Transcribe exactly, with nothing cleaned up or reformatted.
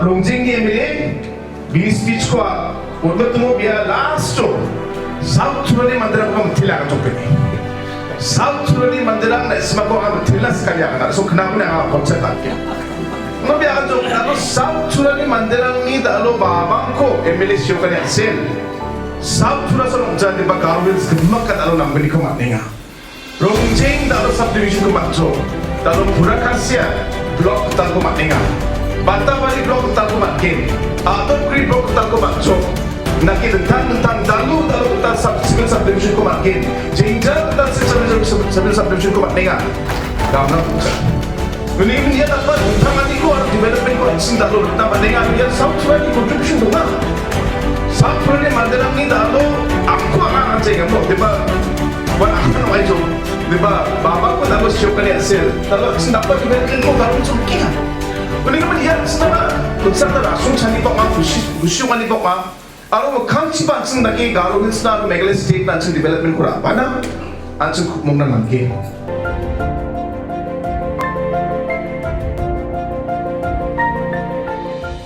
Rongjengni M L A, bini speech-ko a-, on·batungo bia last-o South Turani manderangko mitela aganjokpeni. South Turani manderang na·simako anga mitela sekali agana. So, kenapa ni anga konsep lagi? Anga bia aganjok, aro South Turani manderangni dalo babangko M L A siokani hasil. South Turasol ong·jadiba Garo Hills gimik ka dalo namgniko man·enga. Rongjeng dalo subdivision-ko man·jok. Dalo Purakasia block gitalko man·enga. Batabari block gitalko man·gen. Adokgre block gitalko man·jok. Nake dingtang dingtang dalo dalo gital sub-, civil subdivision-ko man·gen. Jengjal gital civil sub-, civil subdivision-ko man·enga. Gamna puksa. Uni, uni ia dapat dingtang aniko aro development-ko an·ching dalo rikna man·enga. Ia South Turani contribution donga. South Turani manderangni dalo angko anga anjai gamlo. Deba, wan angko no aijo. Deba, babako dalo siokani hasil. Dalo an·ching dapat development-ko dalo chungkinga. Uni, uni ia an·ching dama, kutsang dala asung chani bokma, busi, busi wani bokma. Aro mikkangchiba an·ching dake Garo Hills-na aro Meghalaya State-na an·ching development-ko ra·bana an·ching ku·mongna man·gen.